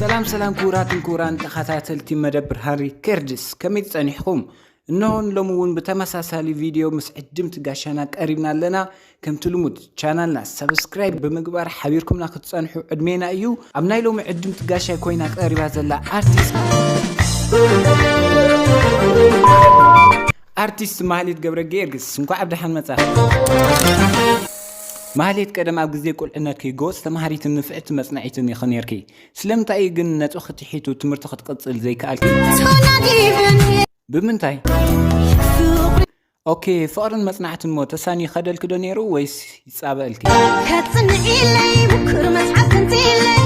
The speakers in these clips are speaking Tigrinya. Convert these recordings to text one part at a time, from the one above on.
ሰላም ሰላም ክቡራትን ክቡራን ተኸታተልቲ መደብ ብርሃን ሪከርድስ፣ ከመይ ጸኒሕኩም? እነሆ ሎሚ እውን ብተመሳሳሊ ቪድዮ ምስ ዕድምቲ ጋሻና ቀሪብና ኣለና። ከምቲ ልሙድ ቻናልና ሰብስክራይብ ብምግባር ሓቢርኩምና ክትጸንሑ ዕድሜና እዩ። ኣብ ናይ ሎሚ ዕድምቲ ጋሻይ ኮይና ቀሪባ ዘላ ኣርቲስት ኣርቲስት ማህሌት ገብረ ጊዮርጊስ፣ እንኳዕ ብደሓን መጻ። ማህሌት፣ ቀደም ኣብ ግዜ ቁልዕነትኪ ጎበዝ ተማሃሪትን ንፍዕቲ መጽናዒትን ኢኺ ነርኪ። ስለምንታይ እዩ ግን ነጥብኺ ትሒቱ ትምህርቲ ክትቅጽል ዘይከኣልኪ? ብምንታይ? ኦኬ፣ ፍቕርን መጽናዕትን ሞ ተሳኒ ይኸደልኪ ዶ ነይሩ ወይስ ይጻበእልኪ? ከጽንዕ ኢለይ ምኩር መጽሓፍ ከንቲለይ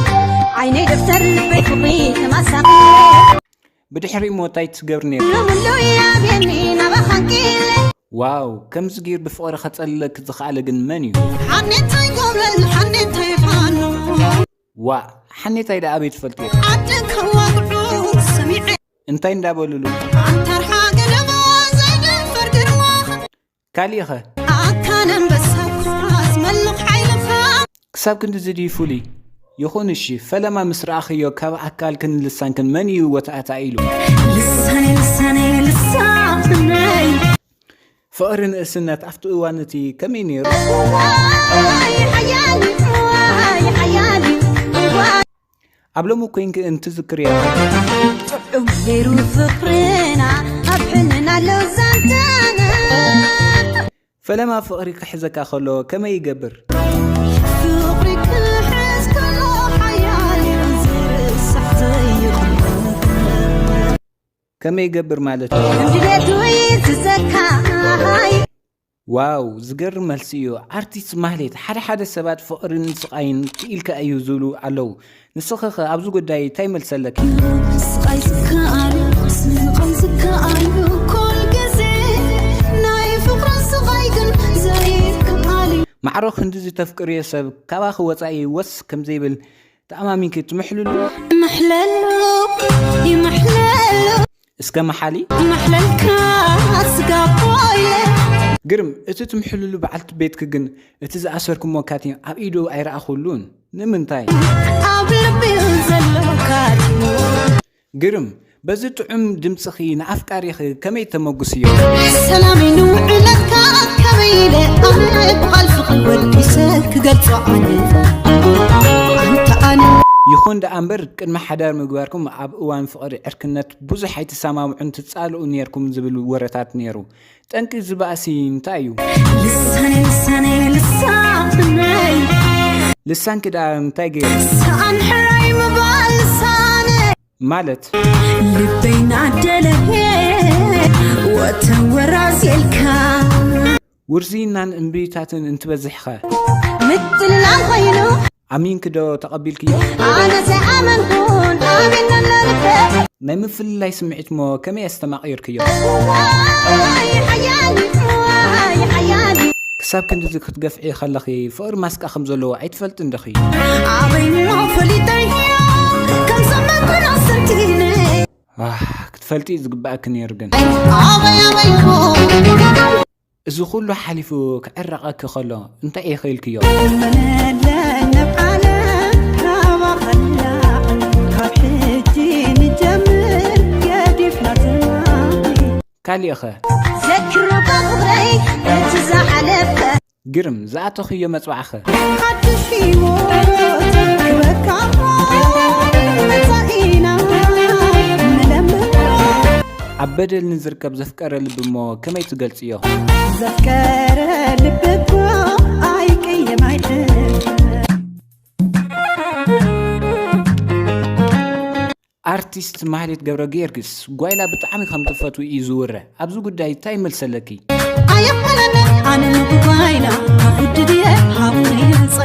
ዓይነይ ደብተር ልበይ ፍቕሪ ተማሳኺ ብድሕሪኡ ሞ እንታይ ትገብሪ ነይርኪ? ሎምሎ ያቤኒ ናባኻ ኪለ ዋው፣ ከምዚ ገይሩ ብፍቕሪ ከጸልለኪ ዝኸኣለ ግን መን እዩ? ሓኔታይ ጎብለል ሓኔታይ ፋኖ ዋእ፣ ሓኔታይ ደኣ ኣበይ ትፈልጥዮ? ዓዲ ከዋግዑ ሰሚዐ እንታይ እንዳበሉሉ? ኣንታርሓ ገደማ ዘይደፈር ግርማኻ ካሊእኸ? ኣካል ኣንበሳ እኳ ዝመልኽ ሓይልኻ ክሳብ ክንድዚ ድዩ ፍሉይ? ይኹን እሺ፣ ፈለማ ምስ ረኣኽዮ ካብ ኣካልክን ልሳንክን መን እዩ ወታእታ ኢሉ? ልሳነይ ልሳነይ ልሳነይ ፍቕሪ ንእስነት ኣብቲ እዋን እቲ ከመይ ነይሩ? ዋይ ሓያል ዋይ ሓያል ዋይ ኣብ ሎሚ ኮይንኪ እንትዝክርዮ ጥዑም ገይሩ ፍቕርና ኣብ ሕልና ኣሎ ዛንታና ፈለማ ፍቕሪ ክሕዘካ ከሎ ከመይ ይገብር? ፍቕሪ ክሕዝ ከሎ ሓያል እዩ ዝርሳዕ ዘይኽእል ከመይ ይገብር ማለት እዩ? ከም ድሌቱ ይእዝዘካ ዋው፣ ዝገርም መልሲ እዩ። ኣርቲስት ማህሌት፣ ሓደ ሓደ ሰባት ፍቕርን ስቓይን ክኢልካ እዩ ዝብሉ ኣለዉ። ንስኺ ኸ ኣብዚ ጉዳይ እንታይ መልሲ ኣለኪ? ስቓይ ዝከኣል ስቓይ ዝከኣል ኩል ግዜ ናይ ፍቕርን ስቓይ ግን ዘይከኣል ማዕሮ ክንድዚ ተፍቅርዮ ሰብ ካባኺ ወጻኢ ወስ ከም ዘይብል ተኣማሚንኪ ትምሕልሉ? ይምሕለሉ ይምሕለሉ እስከ መሓሊ መሕለልካ ስጋቦየ ግርም፣ እቲ ትምሕልሉ በዓልቲ ቤትኪ ግን እቲ ዝኣሰርኩሞ ካቲም ኣብ ኢዱ ኣይረኣኹሉን። ንምንታይ? ኣብ ልቢ ዘሎ ካቲም ግርም፣ በዚ ጥዑም ድምጽኺ ንኣፍቃሪኺ ከመይ ተመጉስዮ? ሰላመይ ንውዕለትካ ከመይ ኢለ ኣነ ብቓል ፍቕሪ ወዲሰ ክገልጾ ኣነ ኣንተ ኣነ ይኹን ደኣ እምበር ቅድሚ ሓዳር ምግባርኩም ኣብ እዋን ፍቕሪ ዕርክነት ብዙሕ ኣይትሰማምዑን ትጻልኡ ነይርኩም ዝብል ወረታት ነይሩ። ጠንቂ እዚ ባእሲ እንታይ እዩ? ልሳነይ ልሳነይ ልሳነይ ልሳንኪ ደኣ እንታይ ገይሩ? ሰኣን ሕራይ ምባል ልሳነ ማለት ልበይ ናደለ ወተወራዝየልካ ውርዝይናን እምብይታትን እንትበዝሕኸ ምትልላል ኮይኑ ኣሚንኪ ዶ ተቐቢልክዮ? ኣነ ዘይኣመንኩን ኣሚን ኣለልከ ናይ ምፍልላይ ስምዒት ሞ ከመይ ኣስተማቒርክዮ? ዋይ ሓያል ዋይ ሓያል ክሳብ ክንድዚ ክትገፍዒ ከለኺ ፍቕሪ ማስቃ ከም ዘለዎ ኣይትፈልጥን ዲኺ? ኣበይ እሞ ፈሊጠዮ ከም ዘመንኩን ኣሰርቲነ ኣህ፣ ክትፈልጢ እዩ ዝግባኣኪ ነይሩ ግን ኣበይ ኣበይ እሞ እዚ ኩሉ ሓሊፉ ክዕረቐኪ ከሎ እንታይ ኢኺ ኢልክዮ? መነለ ናብ ዓለም ካባኸላ ካብ ሕጂ ንጀምር ገዲፍና ትማሊ ካሊእኸ ዘክረባ ፍቕረይ እቲ ዝሓለፈ ግርም ዝኣተኽዮ መጽዋዕኸ ሓድሽ ህይወት ክበካ መጻኢና ንለምኖ ኣብ በደል ንዝርከብ ዘፍቀረ ልቢ እሞ ከመይ ትገልጽዮ? ዘፍቀረ ልቢ እኮ ኣይቅየም ኣይሕል ኣርቲስት ማህሌት ገብረ ጊዮርጊስ ጓይላ ብጣዕሚ ከም ትፈትዊ እዩ ዝውረ። ኣብዚ ጉዳይ እንታይ መልሲ ኣለኪ? ኣየኾነን ኣነ ንብጓይና ካብ ውድድየ ሃቡኒ ይመፀ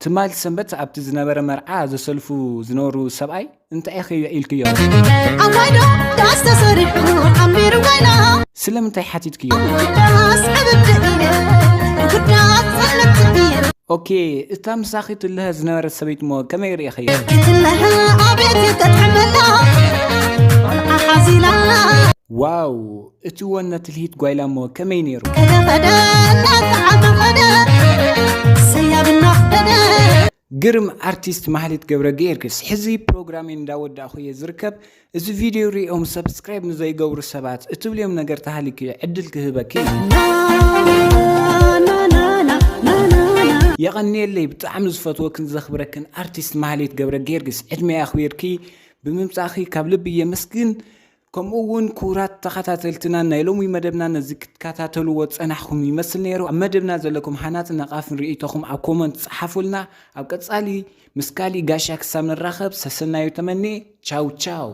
ትማሊ ሰንበት ኣብቲ ዝነበረ መርዓ ዘሰልፉ ዝነበሩ ሰብኣይ እንታይ ኢኺ ኢልክዮ? ኣዋይዶ ዳስ ተሰሪሑ ዓሚሩ ጓይላ ስለምንታይ ሓቲትክዮ? ዳስ ዕብድ እየ ጉዳት ጸለምቲ እየ ኦኬ፣ እታ ምሳኺ ትልሀ ዝነበረት ሰበይቲ እሞ ከመይ ርኢኽያ? ክትለሀ ኣቤት እዩ ከጥዕመላ ቆልዓ ሓዚላ ዋው፣ እቲ ወነ ትልሂት ጓይላ እሞ ከመይ ነይሩ? ከደ ከደ እናተዓመቐደ ሰያብ እናኽበደ ግርም ኣርቲስት ማህሌት ገብረ ጊዮርጊስ። ሕዚ ፕሮግራመይ እንዳወዳእኹ እየ ዝርከብ። እዚ ቪድዮ ሪኦም ሰብስክራይብ ንዘይገብሩ ሰባት እትብልዮም ነገር ተሃሊኩ ዕድል ክህበኪ። የቐንየለይ፣ ብጣዕሚ ዝፈትወክን ዘኽብረክን ኣርቲስት ማህሌት ገብረ ጊዮርጊስ፣ ዕድመ ኣኽቢርኪ ብምምጻእኺ ካብ ልቢ የመስግን። ከምኡ እውን ክቡራት ተኸታተልትና፣ ናይ ሎሚ መደብና ነዚ ክትከታተልዎ ጸናሕኩም ይመስል ነይሩ። ኣብ መደብና ዘለኩም ሃናጽ ነቓፍን ርእይቶኹም ኣብ ኮመንት ጸሓፉልና። ኣብ ቀጻሊ ምስ ካሊእ ጋሻ ክሳብ ንራኸብ ሰሰናዩ ተመኔ። ቻው ቻው።